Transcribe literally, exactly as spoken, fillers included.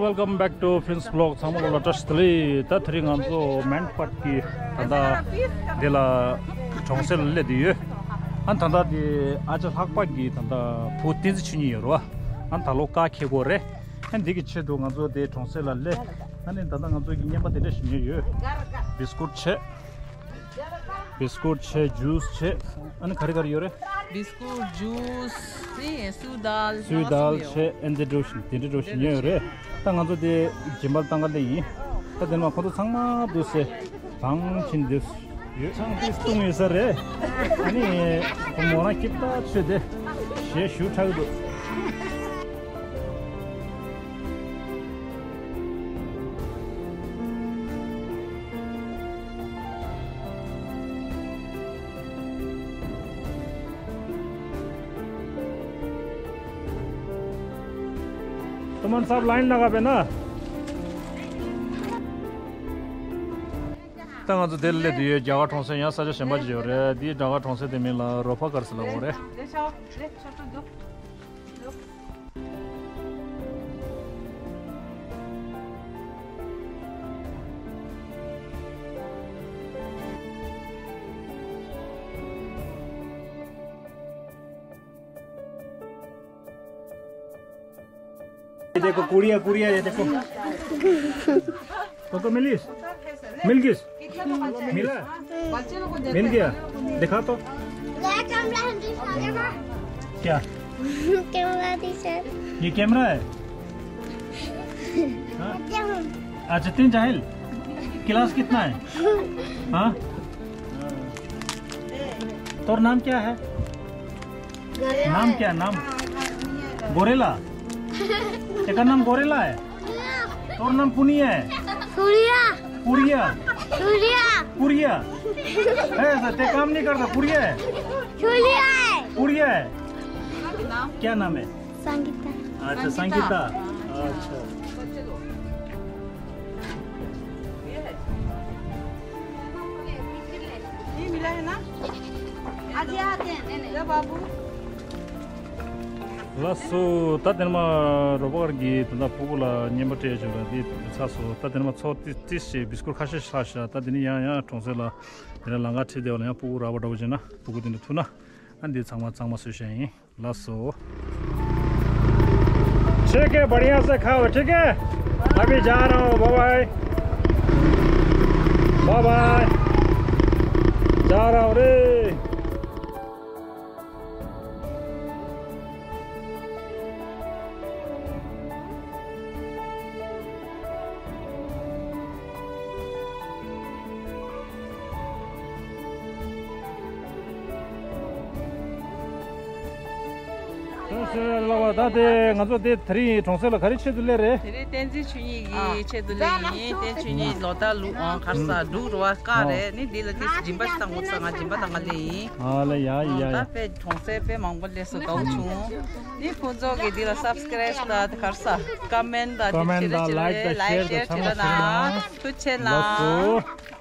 Welcome back to Finn's Vlog. ཚང་མ་ལ་བཀྲ་ཤིས་བདེ་ལེགས། ད་དེ་རིང་ང་ཚོ་མན་ཕཊ་ཀྱི་ད་ལྟ་འདི་ལ་གྲོང་གསེབ་ལ་སླེབས་བསྡད་ཡོད། ཨ་ད་ལྟ་འདི་ཨ་ཅག་ལྷག་པ་གི་ད་ལྟ་བུ་བསྟན་འཛིན་ཆོས་ཉིད་ཡོད་རེད་བ། ཨ་ད་ལོ་ཀ་ཁེ་གོ་རེད། ཨ་འདི་གི་ཆེད་དུ་ང་ཚོ་དེ་གྲོང་གསེབ་ལ་སླེབས། ཨ་ནི་ད་ལྟ་ང་ཚོ་གི་རྔན་པ་དེ་འདྲ་ཞིག་ཉོས་ཡོད། བིས་ཀུཊ་བྱས། བིས་ཀུཊ་བྱས། ཇུས་བྱས། ཨ་ནི་ག་རེ་ག་རེ་ཡོད་རེད། བིས་ཀུཊ། ཇུས། ཨེ། སུའུ་དཱལ། སུའུ་དཱལ་བྱས། ཨ་འདི་འདྲ་ཞིག་དེ་འདྲ་ཞིག་ཉོས་ཡོད་རེད། ད་ང་ཚོ་དེ་སྦྱིན་པ་བཏང་ག་སླེབས་ཡིན། ད་དེ་ནས་མ་ཁོང་ཚོ་ཚང་མ་འདུག་སེ་གང་ཕྱིན་འདུག་ཡོད། ཆང་དེ་བཏུང་ཡོད་ས་རེད། ཨ་ནི་མོ་རང་སྐྱིད་ཐག་ཆོད་དེ་གཞས་ཞུ་དྲག་གི་འདུག तुमन सब लाइन लगा पे ना। ད་ང་ཚོ་དེ་ལ་སླེབས་བསྡད་ཡོད། རྒྱ་གར་གྲོང་གསེབ། ཡང་ས་ཆ་གཞན་པ་ཅིག་ཡོད་རེད། འདིའི་རྒྱ་གར་གྲོང་གསེབ་དེ་མིང་ལ་རོ་ཕ་གར་ཟེར་ལབ་ཡོད་རེད། ये देखो, कुड़िया, कुड़िया, ये देखो। तो, तो मिलिस? मिल गिस? मिला? मिल गया? दिखा तो। क्या? कैमरा दी सर। ये कैमरा है? हाँ? अच्छा, तीन जाहिल। क्लास कितना है? हाँ? तोर नाम क्या है? नाम क्या नाम? गोरेला। तेरा नाम गोरेला है? तोर नाम पुनिया है? सूर्या। पुरिया। सूर्या। पुरिया। ऐसा ते काम नहीं करता, पुरिया है। सूर्या है। पुरिया है। क्या नाम है? संगीता। अच्छा, संगीता। संगीता। अच्छा। ये मिला है ना? आज ये आते हैं, नहीं, नहीं। ལགས་སོ། ད་དེ་ནས་མར་རོ་ཕ་གར་གྱི་ད་ལྟ་སྤུ་གུ་ལ་རྔན་པ་སྤྲད་ཡོད་ལ་འདི་ཚར་སོང་། ད་དེ་ནས་མར་ཚོགས་ཏིས་ཏིས་བྱས་བིས་ཀུཊ་ཁ་ཤས་ཤིག་ལྷག་ཤག་ད་དེ་ནས་ཡང་ཡང་གྲོང་གསེབ་ལ་དེ་ནས་ལམ་ཁ་ཁྲིད་བསྡད་པ་ལ་ཡང་སྤུ་གུ་རག་པ་འདྲ་པོ་བྱས་ན་སྤུ་གུ་དེ་འདྲ་ཐུག་ན་ཨ་འདི་ཚང་མ་གཙང་མ་བཟོས་བཞག་ཡིན། ལགས་སོ། ठीक है, बढ़िया से खाओ, ठीक है? अभी जा रहा हूँ, बाय बाय। Bye bye. जा रहा हूँ रे। ད་དེ་ང་ཚོ་དེ་དེ་རིང་གྲོང་གསེབ་ལ་ག་རེ་ཆེད་དུ་སླེབས་རེད། དེ་རིང་བསྟན་འཛིན་ཆོས་ཉིད་ཀྱི་ཆེད་དུ་སླེབས་ཡིན། བསྟན་ཆོས་ཉིད་ལོ་ལྟར་ལུག་ཨང་གར་ས་འབྲུག་རུ་བ་ཀ་རེད། ནི་འདི་ལ་དེ་སྦྱིན་པ་ཞིག་བཏང་དགོས་ས། ང་སྦྱིན་པ་བཏང་ག་སླེབས་ཡིན། ཨ་ལ་ཡ་ཡ། ད་དཔེ་གྲོང་གསེབ་དཔེ་མང་པོ་སླེབས་སོང་། དགའ་བོ་བྱུང་། ནི་ཁོང་ཚོ་གི་འདི་ལ་སབ་སི་ཀ་རེབ་དང་གར་ས་ཀོ་མེན་ཊི་དང་དེ་བྱེད་རེ་བྱེད་རེ། ལའིཀ་དང་ཤེར་དང་ཚང་མ་བྱེད་རོགས་གནང་། ཐུགས་རྗེ་ཆེ་གནང་། ལགས་སོ།